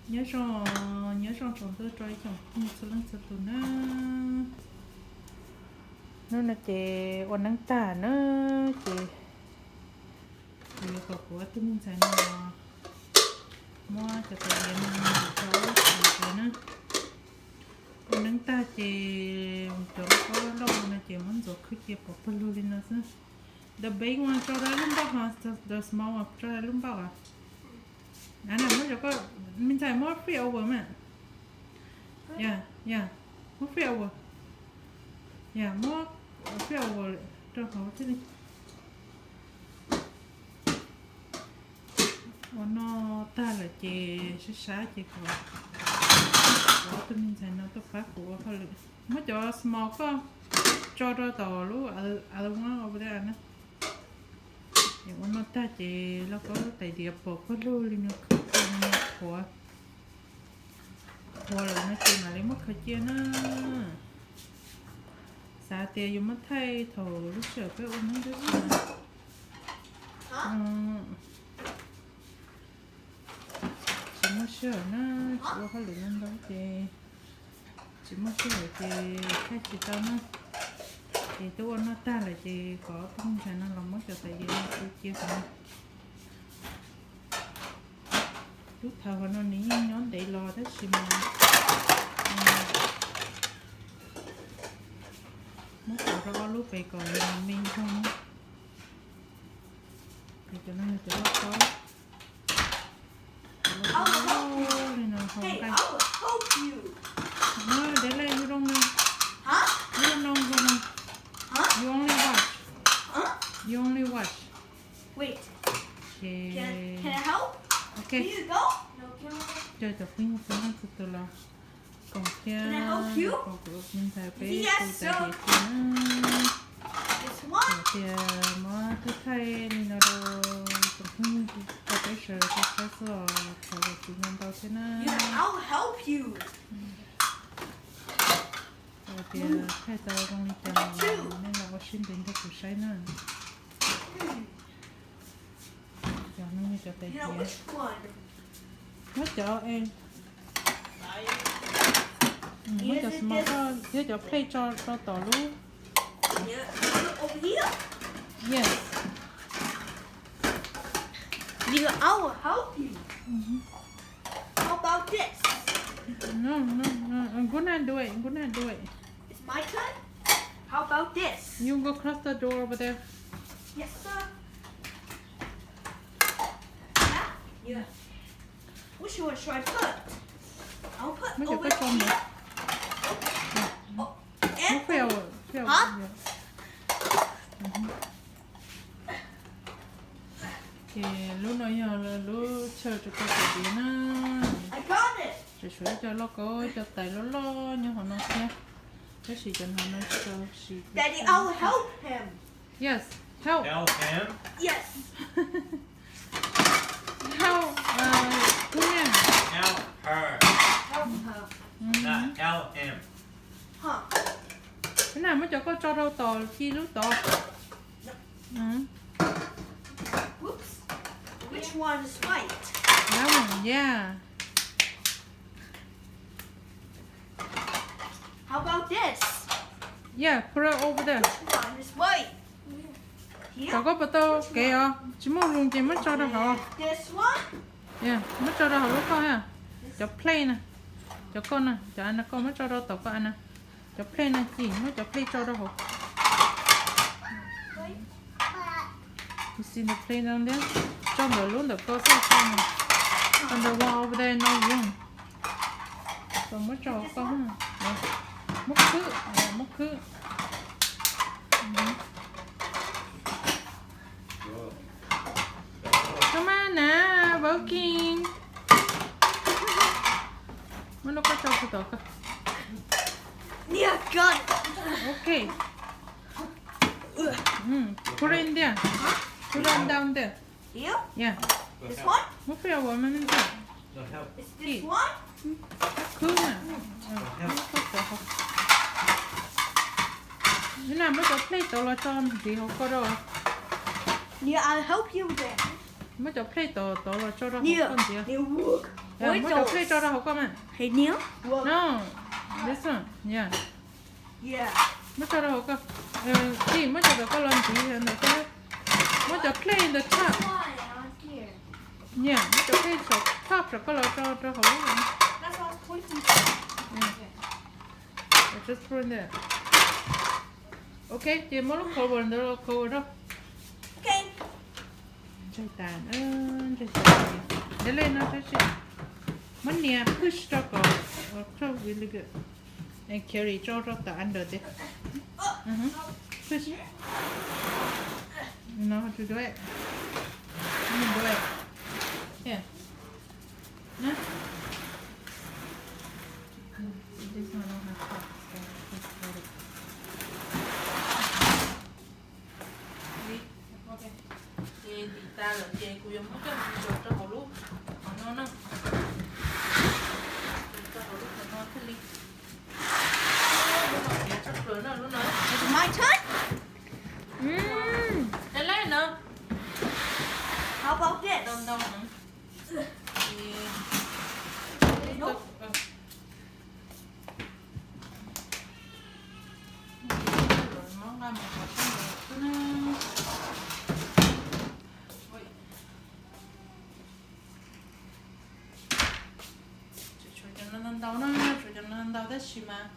Nyob zoo, nyob zoo tsaus ntuj rau ib tsoom phooj ywg txhua leej txhua tus na. Hnub no ces ua neeb tag na, ces kuv yuav kom kuv ob tug me ntxhais no muab cov tais diav no rau ob tug na. Ua neeb tag ces cov lauj kaub loj no ces muab ntxuav khwb cia pov pawg lug li no xwb. The big one tso rau lub npauj ho, the small one tso rau lub npauj os. Muab cov koj me ntxhais muab flip over mas. Yeah, yeah. Muab flip over. Yeah, muab flip over rau hauv thiaj li. Ua noj tag lawm ces sab sab ces kom kuv ob tug me ntxhais no tuaj pab kuv ua hauj lwm. Muab cov small koj tso rau tom lub other one over there na. Ua noj tag ces lauj kaub tais diav pov pawg lug li no khwb cia li no qhuav, qhuav lawm no ces mam li muab khaws cia na. Xav tias yuav muab thaij thaum lub sij hawm peb ua neeb tab sis tsis muaj sij hawm na, tsis ua hauj lwm ntau ntau ces tsis muaj sij hawm ces thaij tsis tau na. Ces twb ua noj tag lawm ces kom ob tug me ntxhais no los muab cov tais diav no cia qhov no. Lub thawv hauv no nws yeej nyob ntev los tab sis mas muab pov rau ob lub pem kom nws me nrog. Ces cov no yog cov lauj kaub. Cov lauj kaub li no hauv nqaij. No, Dele, you don't know. You don't know, you don't know. You only watch. You only watch. Ces ok, coj cov phooj ywg txhua leej txhua tus los koom thiab koom kuv me ntxhais peb tu tais diav cia na. Yog tias muab thaij thaij li no rau tsoom phooj ywg tau peb sawv daws tau saib xwb os, thov zam txim ntau ntau thiab na. Yog tias thaij tau zoo li cas los nej los ua siab ntev nrog kuv saib na. Cov no yog cov tais diav. Muab cov, muab cov small koj thiab cov plate tso rau tom lub. Yes. Dear, I will help you. How about this? No, no, no. Good night, do it. Good night, do it. It's my turn. How about this? You go close the door over there. Yes, sir. Yeah? Yeah. Which one should I put? I'll put over here. Muab cov koj tso ntawd. Oh, oh, and muab fail, fail. Huh? Yeah. Ces lub no yog lub chaw rau koj tais diav na. I got it. Tseem tshuav ib co lauj kaub, ib co tais loj loj nyob hauv no thiab. Tab sis cov no no tsis tau siv. Daddy, I will help him. Yes, help. Help him? Yes. Help, uh, who name? Help her. Help her. Not help him. Huh. Thế nào muab cov koj tso rau tom ci lub tod. Oops. Which one is white? That one, yeah. How about this? Yeah, put it over there. Which one is white? Here? Kom koj puas tau kev os, tsis muaj room ces muab tso rau hauv. This one? Yeah, muab tso rau hauv lub koj ha. Cov plate na, cov koj na, cov av na koj muab tso rau tom koj av na. Cov plate na, ci muab cov plate tso rau hauv. You see the plate down there? Tso ntawm lub ntawm koj xwb, tso ntawm, tso ntawm one over there, no room. Kom muab tso koj, muab khwb, muab khwb. Koj maj na, working. Muab lub koj tso rau tom koj. Niag koj. Ok. Mm, put it in there. Put it down there. Here? Yeah. This one? Muab fail ua me me ntxhais. Is this one? Khwb na. Ib na muab cov plate tod los tso ntxiv hauv koj rau. Yeah, I'll help you with that. Muab cov plate tod tod los tso rau hauv koj ntxiv. Yeah, look. Muab cov plate tso rau hauv koj mas. No, this one, yeah. Muab tso rau hauv koj. Tij, muab cov kom koj los ntxiv ntawm koj. Muab cov plate ntawm top. Yeah, muab cov plate saum top saum koj los tso rau hauv lub. Just put in there. Ok, ces muab lub cover ntawd los cover rau. Ntseg tas, ntseg tas. Deb lej no saib seb. Muab nias push rau kom, really good. And carry tso rau tom under thiab. Push. No, to do it. No, do it. Here. No. This one don't have top, so just put it. Ces ntim tas lawm ces kuv yuav muab coj mus ntsaws rau hauv lub, hauv no na. Rau hauv lub hauv no thiaj li. Lub no tiav tshaj plaws na, lub no. It's my turn. Deb lej no. How about this? Ntau ntau heev. Nope. Tshuav cov no ntau ntau na, tshuav cov no ntau tab sis mas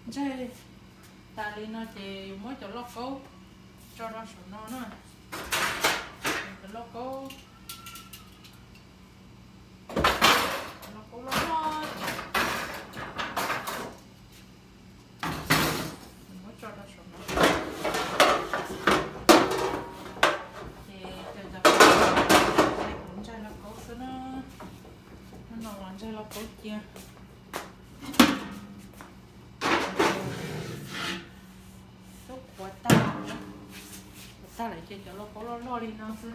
ntseg tas li no ces yuav muab cov lauj kaub tso rau saum no na. Cov lauj kaub, lauj kaub loj loj ces muab tso rau saum no. Ces cov, cov, kuv ntsaig lauj kaub xwb na. Hnub no los ntsaig lauj kaub cia. Twb qhuav tag, qhuav tag lawm ces cov lauj kaub loj loj li no xwb.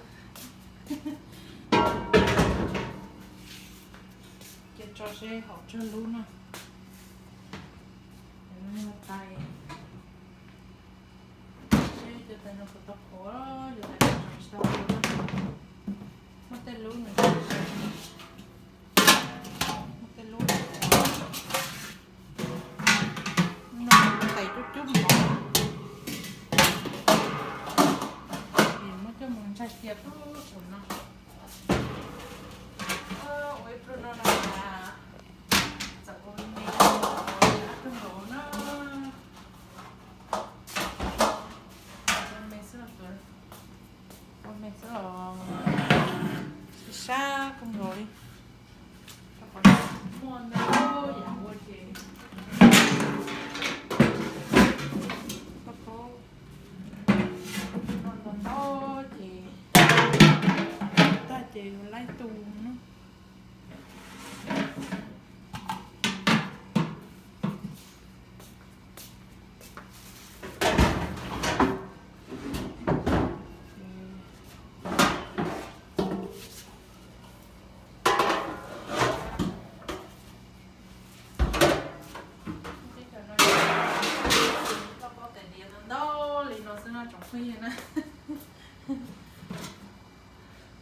Cia tso seb haum tsawg lub na. Tais, seb cov tais no puas tau qhuav, cov tais no tsis tau qhuav. Muab tej lub no, muab tej lub no, tais cub cub mov. Muab coj mus ntsaig cia rau saum no. Ua ib pluag no no mas txawm ua me me, ua me xwb los, ua me xwb los sab sab kawg nkaus li. Rau qhov muaj ntau yam ua ces, muaj ntau ntau ces, tag ces laib tu no. Tej cov no, lauj kaub tais diav ntau ntau li no xwb no tsoom phooj ywg na.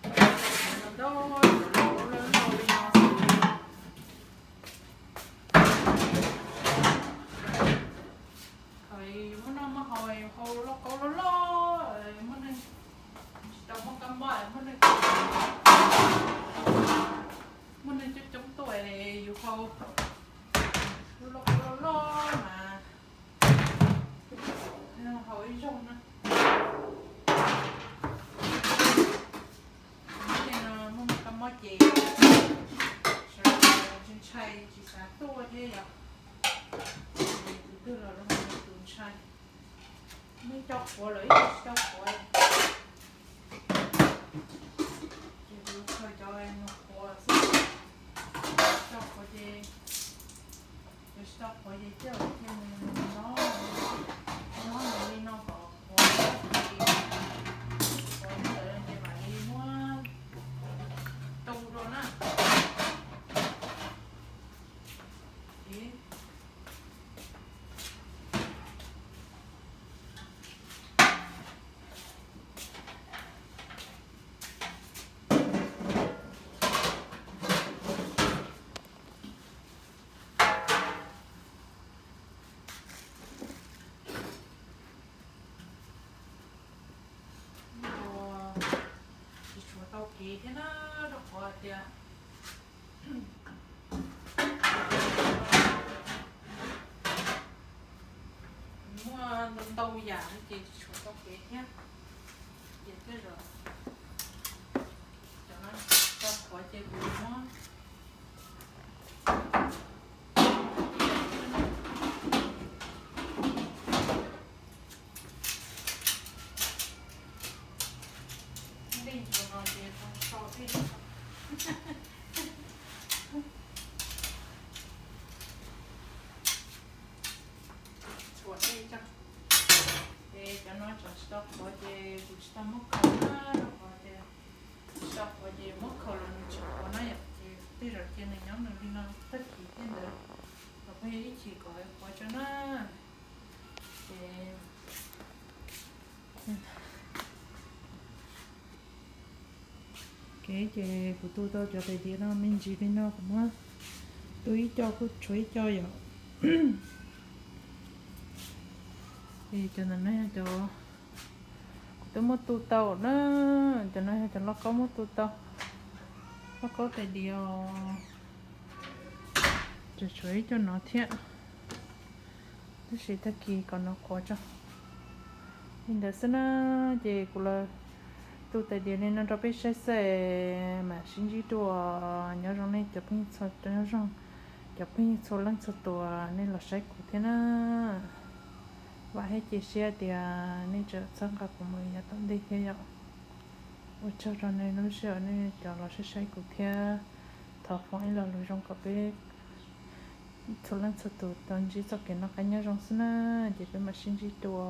Tais diav ntau ntau, lauj kaub loj loj li no xwb. Thaum yus muaj noj muaj haus yus hau lauj kaub loj loj, muaj neeg tsis tau muaj kab mob, muaj neeg, muaj neeg coob coob tuaj yus hau lub lauj kaub loj loj mas hau ib zaug na. Tej no muaj kab mob ces sawv daws ntshai tsis xav tuaj thiab yom. Tus twg los zoo li tus ntshai. Muaj ib co qhuav lawm ib co tsis tau qhuav. Ces kuv khaws cov qhuav xwb, cov qhuav ces, cov tsis tau qhuav ces coj los cia nws nyob, nyob nws li no kom qhuav, qhuav ntawd ces mam li muab tu rau na. Thiab na, rau qhov tias muaj ntau ntau yam ces tshuav tau kev thiab. Ces tej zaum cov no tau qhuav ces kuv muab dej ntawm no ces tau so dej, tshuav dej tso. Ces cov no tseem tsis tau qhuav ces kuv tsis tau muab khaws na, rau qhov tias tsis tau qhuav ces muab khaws los nws tsis qhuav na yom. Ces tej zaum cia nws nyob nws li no tag kis thiab ntawd, los pheej ib chim kom qhuav tso na. Ces Ok, ces kuv tu tau cov tais diav no me ntsis li no, kuv muab tu ib co kuj tshuav ib co yom. Es cov ntawm no yog cov kuv twb muab tu tau na, cov no yog cov lauj kaub muab tu tau, lauj kaub tais diav os. Tseem tshuav ib co no thiab, tab sis tag kis kom nws qhuav tso. Li ntawd xwb na, ces kuv los tu tais diav li no rau peb saib xwb, mam sib ntsib dua. Nyob zoo nej cov phooj ywg txhua, nyob zoo cov phooj ywg txhua leej txhua tus nej los saib kuv thiab na. Vam thiab cia siab tias nej tseem txhawb nqa kuv mus yav tom ntej thiab yom. Ua tsaug rau nej lub sij hawm nej cov los saib saib kuv thiab. Thov foom ib lo lus zoo kom peb txhua leej txhua tus tau ntsib txoj kev noj qab nyob zoo xwb na, ces peb mam sib ntsib dua.